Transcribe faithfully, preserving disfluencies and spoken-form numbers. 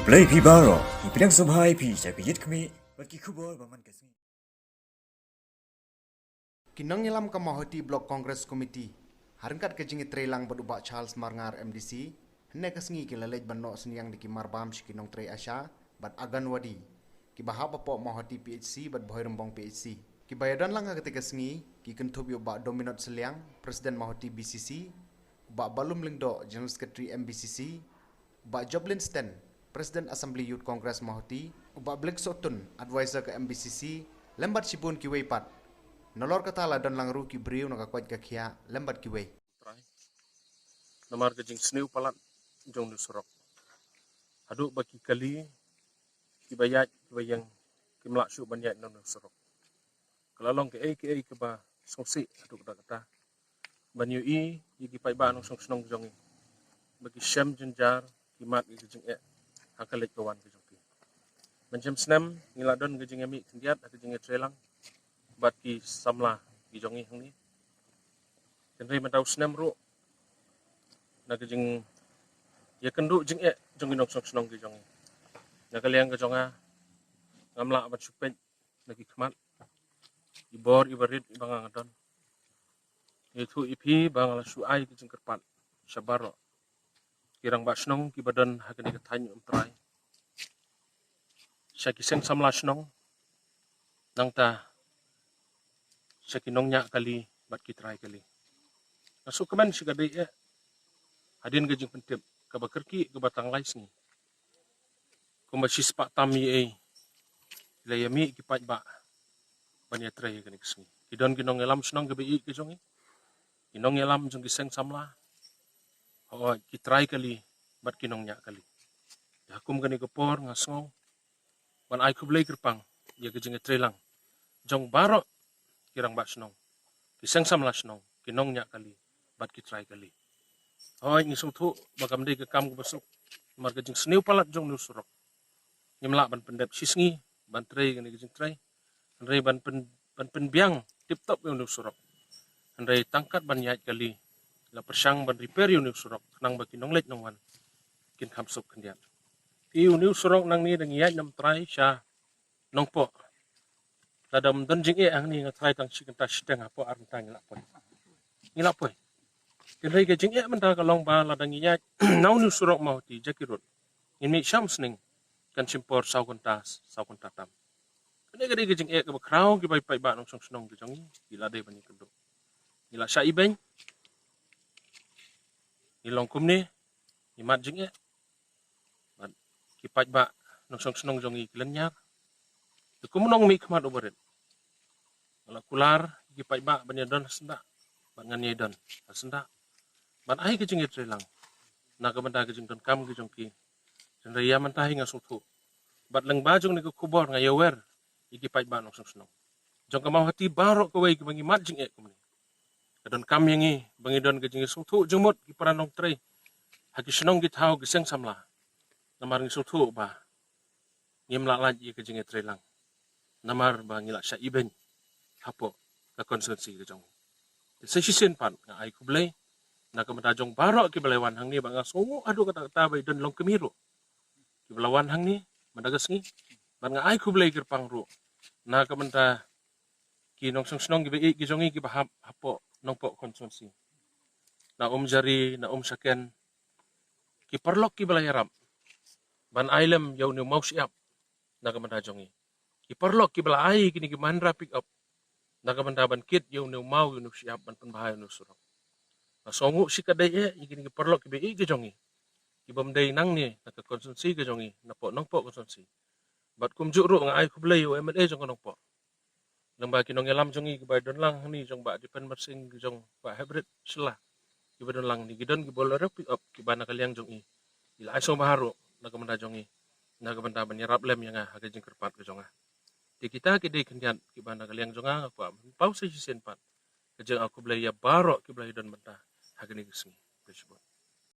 Khublei phi baroh, ngi pdiang sngewbha ïa phi sha ka Ïit Khmih bad ki khubor ba man ka sngi. Ki nongïalam ka Mawhati Block Congress Committee ha ryngkat ka jingïatreilang bad u Bah Charles Marngar, M D C, hynne ka sngi ki la leit ban noh synñiang da ki marbam sha ki nongtrei ASHA bad Anganwadi kiba hap hapoh Mawhati P H C bad Bhoirymbong P H C. Kiba ïadon lang ha katei ka sngi ki kynthup ïa u Bah Dominot Sylliang, President Mawhati B C C, u Bah Balum Lyngdoh, General Secretary M B C C, u Bah Joblin Sten, President Assembly Youth Congress Mawhati, u Bah Blek Sohtun, Advisor ka M B C C, lem bad shibun kiwei pat. Nalor kata la don lang ruh ki briew na ka koit ka khiah lem bad kiwei. Trai. Namar ka jingsniew palat jong une u surok. Haduh ba ki kali, kiba ïaid, kiba ïeng, kim lah shuh ban ïaid na une u surok. Ka la long kaei kaei kaba sngewsih haduh katta katta. Ban ïohi ïa ki paidbah nongshong shnong jong ngi ba ki shem jynjar, ki mad ïa ka jingeh ha ka leit ka wan ka jong ki. Ban shem snem ngi la don ka jingïamih khyndiat ha ka jingïatreilang bad ki samla ki jong ngi hangne. Hynrei mynta u snem ruh na ka jingïakynduh jingeh jong ki nongshong shnong ki jong ngi, na ka liang ka jong nga ngam lah ban shu peit na ki khmat, i bor iba rit iba nga nga don. Ïathuh ïa phi ba nga la shu ai ka jingkyrpad sha baroh ki rangbah shnong kiba don ha kane ka thaiñ Umtrai, sha ki seng samla shnong, nangta sha ki nongñiah kali bad ki trai kali. Nga sngewkmen shi katdei eh hadien ka jingpyntip kaba kyrkieh kaba tang lai sngi. Kumba shispah tam ïa ei la ïamih ki paidbah ban ïatrei ha kane ka sngi. Ki don ki nongïalam shnong kiba ïeit ki jong ngi, ki nongïalam jong ki seng samla, hooid, ki trai kali bad ki nongñiah kali. Ïa kum kane ka por nga sngew ban ai khublei kyrpang ïa ka jingïatreilang jong baroh ki rangbah shnong, ki seng samla shnong, ki nongñiah kali bad ki trai kali. Hooid, ngi sngewthuh ba kam dei ka kam kaba suk namar ka jingsniew palat jong une u surok. Ngim lah ban pyndep shi sngi ban trei kane ka jingtrei, hynrei ban pyn, ban pynbiang tip top ïa une u surok. Hynrei tang kat ban ïaid kali la pyrshang ban repair ïa une u surok khnang ba ki nongleit nongwan kin kham suk khyndiat. Phi, une u surok nangne da ngi ïaid na Umtrai sha Nongpoh, lada ym don jingeh hangne nga trai tang shi kynta shiteng, hapoh ar kynta ngi lah poi. Ngi lah poi. Hynrei ka jingeh mynta ka long ba lada ngi ïaid na une u surok Mawhati Jakhir Road, ngin mih sha Umsning kan shim por saw kynta, saw kynta tam. Kane ka dei ka jingeh kaba khraw kiba i paidbah nongshong shnong ki jong ngi ki la dei ban ïakynduh. Ngi la shah ibeiñ, ngi long kumne, ngi mad jingeh. Bad ki paidbah nongshong shnong jong ngi ki lynñiar. Te kumno ngi mih khmat uba rit? Nga la kular ïa ki paidbah ban ïadon ha syndah bad ngan ïai don ha syndah ban ai ka jingïatreilang na ka bynta ka jingdonkam ki jong ki. Hynrei ïa mynta hi nga sngewthuh bad lyngba jong kane ka khubor nga ïawer ïa ki paidbah nongshong shnong jong ka Mawhati baroh kawei kiba ngi mad jingeh kumne. Ka donkam ïa ngi ba ngi don ka jingïasngewthuh jingmut ki para nongtrei ha ki shnong ki thaw ki seng samla. Namar ngi sngewthuh ba ngim lah lait ïa ka jingïatreilang namar ba ngi la shah ibeiñ hapoh ka constituency ka jong ngi. Te sa shisien pat nga ai khublei na ka bynta jong baroh kiba la wan hangne, ba nga sngewnguh haduh katta katta ba i don longkmie ruh kiba la wan hangne mynta ka sngi. Bad nga ai khublei kyrpang ruh na ka bynta ki nongshong shnong kiba ïeit ki jong ngi kiba hap hapoh Nongpoh constituency, na Umjari, na Umshaken, ki paralok kiba la ïarap ban ai lem ïa une u maw shyiap na ka bynta jong ngi. Ki paralok kiba la ai kine ki Mahindra pick up na ka bynta ban kit ïa une u maw, ïa une u shyiap ban pynbha ïa une u surok. Nga sngewnguh shikatdei eh ïa kine ki paralok kiba ïeit ki jong ngi, kibym dei nangne na ka constituency ka jong ngi, napoh Nongpoh constituency. Bad kumjuh ruh nga ai khublei ïa u M L A jong ka Nongpoh lyngba ki nongïalam jong ngi kiba don lang hangne, jong Bah Dipen Marsing, jong Bah Hybrid Shylla, kiba don lang hangne. Ki don ki Bolero pick up kiba na ka liang jong ngi ki la ai sngewbha ruh na ka bynta jong ngi, na ka bynta ban ïarap lem ïa nga ha ka jingkyrpad ka jong nga. Te kita ki dei khyndiat kiba na ka liang jong nga, nga kwah ban paw sa shisien pat ka jingai khublei ïa baroh kiba la ïadon bynta ha kane ka sngi. Khublei shibun.